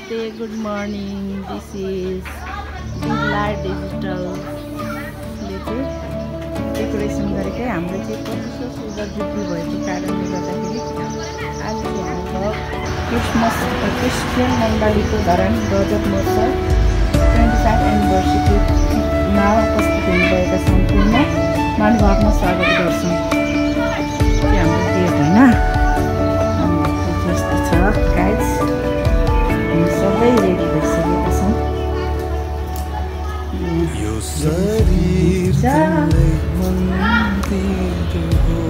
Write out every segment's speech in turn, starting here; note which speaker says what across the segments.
Speaker 1: Namaste, good morning. This is Birla Digital. Decoration गरेकै हाम्रो चाहिँ 25 सुगर जुब्ली भएको कारणले गर्दाखेरि आज हाम्रो क्रिस्चियन मण्डलीको धरान रजत महोत्सव 25 एनिभर्सरीमा उपस्थित हुनुभएका सम्पूर्ण महानुभावमा स्वागत गर्छौँ। यो हाम्रो गेट होइन, जस्तो छ गाइड्स, हामी सबै रेडी भइसकेका छौँ।
Speaker 2: यो शरीर तिम्रै मन्दिर हो,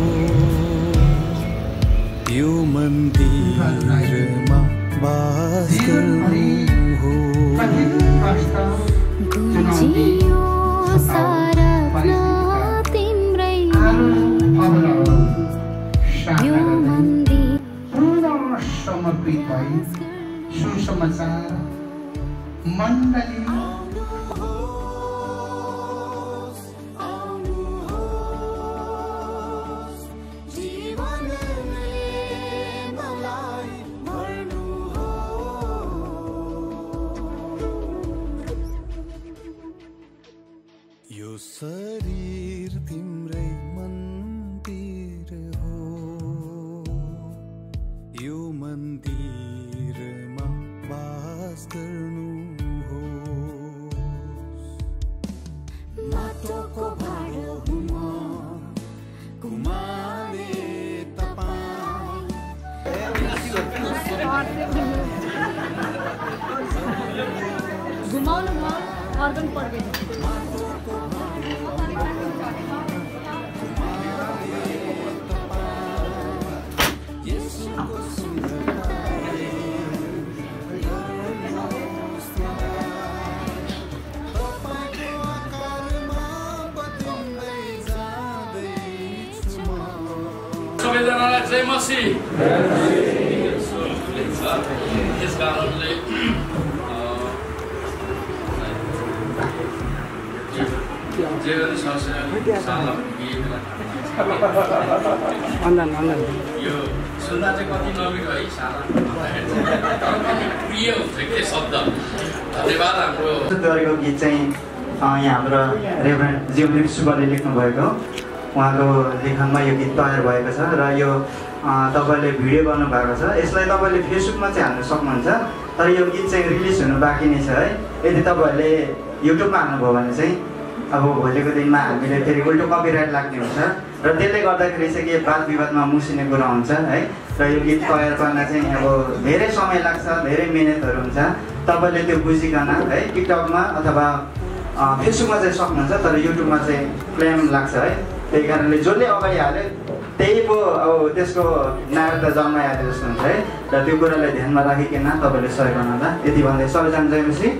Speaker 2: यो मन्दिरमा वास गर्नु हो।
Speaker 3: गुजियो सारना तिम्रै यो मन्दिर
Speaker 4: समर्पित भई सुसमाचार मण्डली
Speaker 2: यो शरीर तिम्रै मन्दिर हो, यो मन्दिरमा वास गर्नु हो।
Speaker 3: माटोको भाँडो हुँ म,
Speaker 2: कुमाले तपाईं
Speaker 3: घुमाउनु म अर्गन पर्दैन।
Speaker 5: सबैजनालाई जय मसीह। यस कारणले जे पनि यो सुन्दा चाहिँ कति नमिठो है, सारा कति प्रिय हुन्छ कि शब्द। धन्यवाद। हाम्रो
Speaker 6: गरेको गीत चाहिँ यहाँ हाम्रो रेभरेन्ड जियोमलिक सुब्बाले लेख्नुभएको, उहाँको लेखनमा यो गीत तयार भएको छ र यो तपाईँले भिडियो गर्नुभएको छ। यसलाई तपाईँले फेसबुकमा चाहिँ हाल्न सक्नुहुन्छ, तर यो गीत चाहिँ रिलिज हुनु बाँकी नै छ है। यदि तपाईँहरूले युट्युबमा हाल्नुभयो भने चाहिँ अब भोलिको दिनमा हामीले फेरि उल्टो कपिराइट लाग्ने हुन्छ र त्यसले गर्दाखेरि चाहिँ के वाद विवादमा मुसिने कुरा हुन्छ है। र यो गीत तयार गर्न चाहिँ अब धेरै समय लाग्छ, धेरै मिहिनेतहरू हुन्छ। तपाईँले त्यो बुझिकन है टिकटकमा अथवा फेसबुकमा चाहिँ सक्नुहुन्छ, तर युट्युबमा चाहिँ क्लेम लाग्छ है। त्यही कारणले जसले अगाडि हाल्यो त्यही पो अब त्यसको नागरिकता जन्माइहाल्यो जस्तो हुन्छ है। र त्यो कुरालाई ध्यानमा राखिकन तपाईँले सहयोग गर्नुहोला। यति भन्दै सबैजना जय मसीह।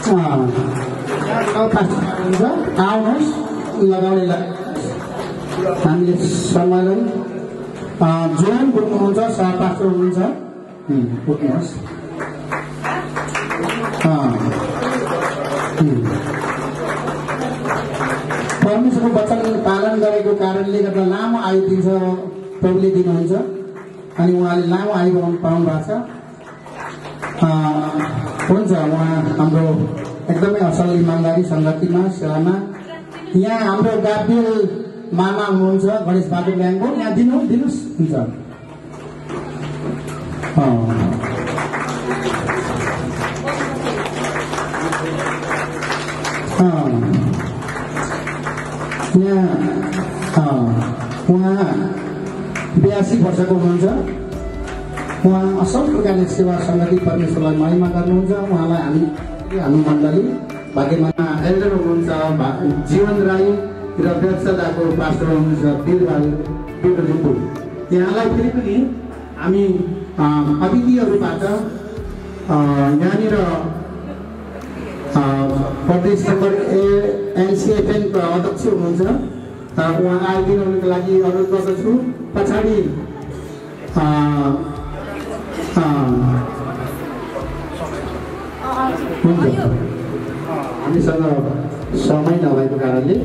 Speaker 7: हुन्छ आउनुहोस् लगाउनेलाई हामीले समयलाई जोन बोल्नुहुन्छ सहपात्र हुनुहुन्छ उठ्नुहोस् परमेश्वरको वचन पालन गरेको कारणले गर्दा लामो आयु दिन्छ प्रभुले दिनुहुन्छ अनि उहाँले लामो आयु पाउनु भएको छ हुन्छ उहाँ हाम्रो एकदमै असल इमान्दारी सङ्गतिमा सेवामा यहाँ हाम्रो गाब्रियल मामा हुनुहुन्छ गणेश बहादुर ल्याङ्गो यहाँ दिनुहोस् हुन्छ यहाँ उहाँ 82 वर्षको हुनुहुन्छ उहाँ असल प्रकारले सेवा सङ्गति परमेश्वरलाई महिमा गर्नुहुन्छ उहाँलाई हामी मण्डली भाग्यमा एल्डर हुनुहुन्छ जीवन राई र व्यवसायको पास्टर हुनुहुन्छ वीर लिम्बू यहाँलाई फेरि पनि हामी अतिथिहरूबाट यहाँनिर प्रदेश नम्बर एनसिएफएनको अध्यक्ष हुनुहुन्छ उहाँ आइदिनुको लागि अनुरोध गर्दछु पछाडि हुन्छ हामीसँग समय नभएको कारणले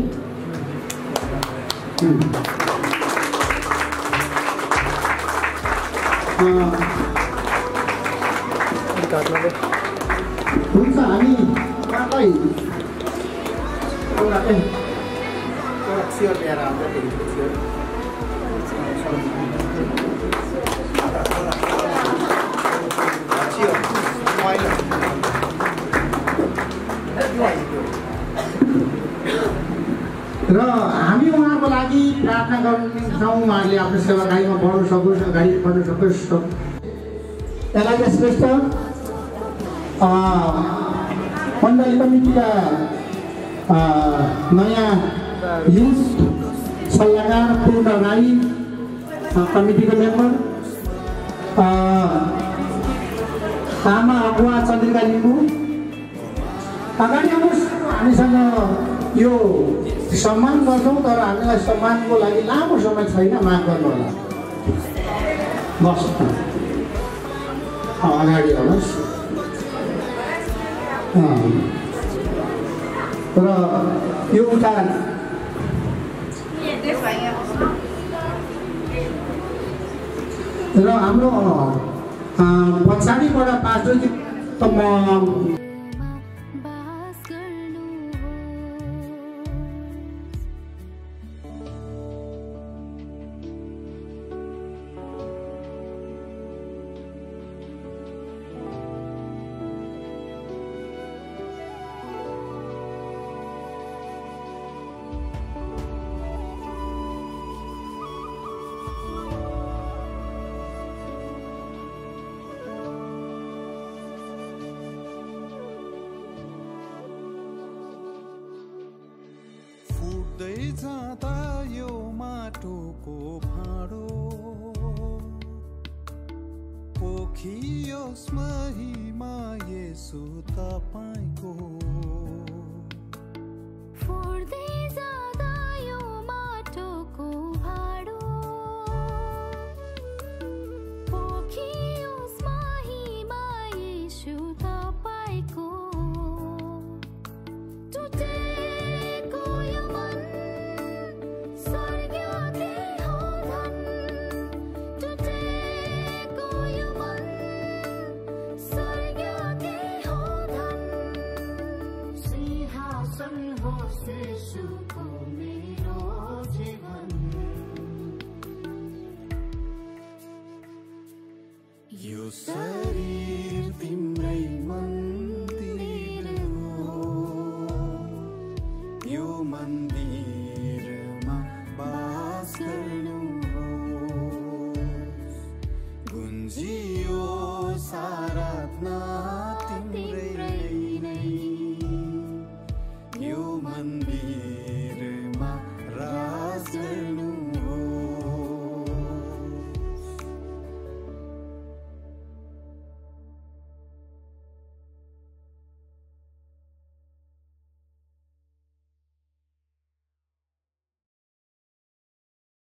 Speaker 7: हुन्छ हामी उहाँलाई एउटा चियर ल्याएर र हामी उहाँको लागि प्रार्थना गर्छौँ उहाँले आफ्नो सेवाकारीमा बढ्नु सकोस् अगाडि बढ्नु सकोस् एलाइजा श्रेष्ठ मण्डली कमिटीका नयाँ युथ सल्लाहकार पूर्ण राई कमिटीको मेम्बर आमा अगुवा चन्द्रिका लिम्बू अगाडि आउनुहोस् हामीसँग यो सम्मान गर्छौँ तर हामीलाई सम्मानको लागि लामो समय छैन माफ गर्नु होला बस अगाडि आउनुहोस् र यो उता र हाम्रो पछाडिबाट पास्टर म
Speaker 2: जाँदा यो माटोको भाँडो पोखियोस् महिमा येशू तपाईको
Speaker 3: फोड्दै जाँदा यो माटोको भाँडो पोखियोस् महिमा येशू तपाईको
Speaker 2: यो शरीर तिम्रै मन्दिर हो यो मन्दिरमा बास गर्नुहोस् गुन्जियोस् आराधना